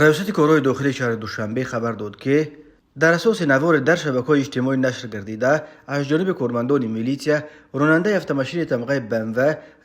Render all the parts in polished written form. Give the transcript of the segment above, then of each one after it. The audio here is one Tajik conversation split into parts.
Раёсати корҳои дохилии шаҳри Душанбе хабар дод, ки дар асоси навори дар шабакаҳои иҷтимоӣ нашр гардида аз ҷониби кормандони милитсия ронандаи автомошини тамғаи БМВ,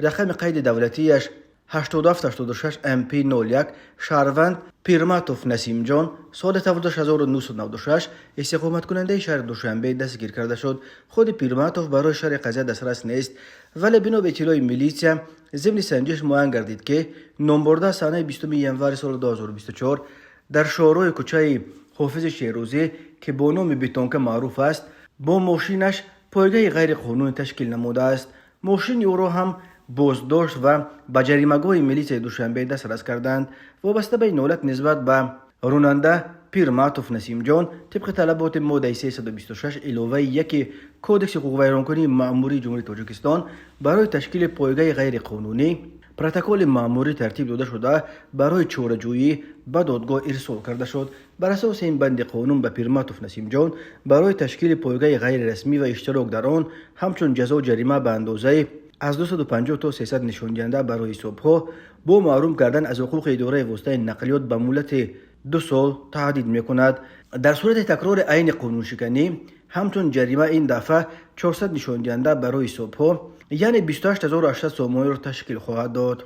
рақами қайди давлатияш 8786 МП 01, шаҳрванд Пирматов Насимҷон, соли таваллудаш 1996, истиқоматкунандаи шаҳри Душанбе, дастгир карда шуд. Худи Пирматов барои шарҳи қазия дастрас нест, вале бино ба иттилои милитсия, зимни санҷиш муайян гардид, ки номбурда санаи 20 январи соли 2024 дар шоҳроҳи кӯчаи Ҳофизи Шерӯзӣ, ки бо номи Бетонка маъруф аст, бо мошинаш пойгаи ғайриқонунӣ ташкил намудааст. Мошини ӯро ҳам боздошт ва ба ҷаримагоҳи милитсияи Душанбе дастрас карданд. Вобаста ба ин ҳолат нисбат ба ронанда Пирматов Насимҷон тибқи талаботи моддаи 326 иловаи 1 Кодекси ҳуқуқвайронкунии маъмурии Ҷумҳурии Тоҷикистон барои ташкили пойгаи ғайриқонунӣ протоколи маъмурӣ тартиб дода шуда, барои чораҷӯӣ ба додгоҳ ирсол карда шуд. Бар асоси ин банди қонун ба Пирматов Насимҷон барои ташкили пойгаи ғайрирасмӣ ва иштирок дар он ҳамчун ҷазо ҷарима ба андозаи аз 250 то 300 нишондиҳанда барои ҳисобҳо бо маҳрум кардан аз ҳуқуқи идораи воситаи нақлиёт ба муҳлати 2 сол таҳдид мекунад. Дар сурати такрори айни қонуншиканӣ ҳамчун ҷарима ин дафъа 400 нишондиҳанда барои ҳисобҳо, яъне 28 800 сомониро ташкил хоҳад дод.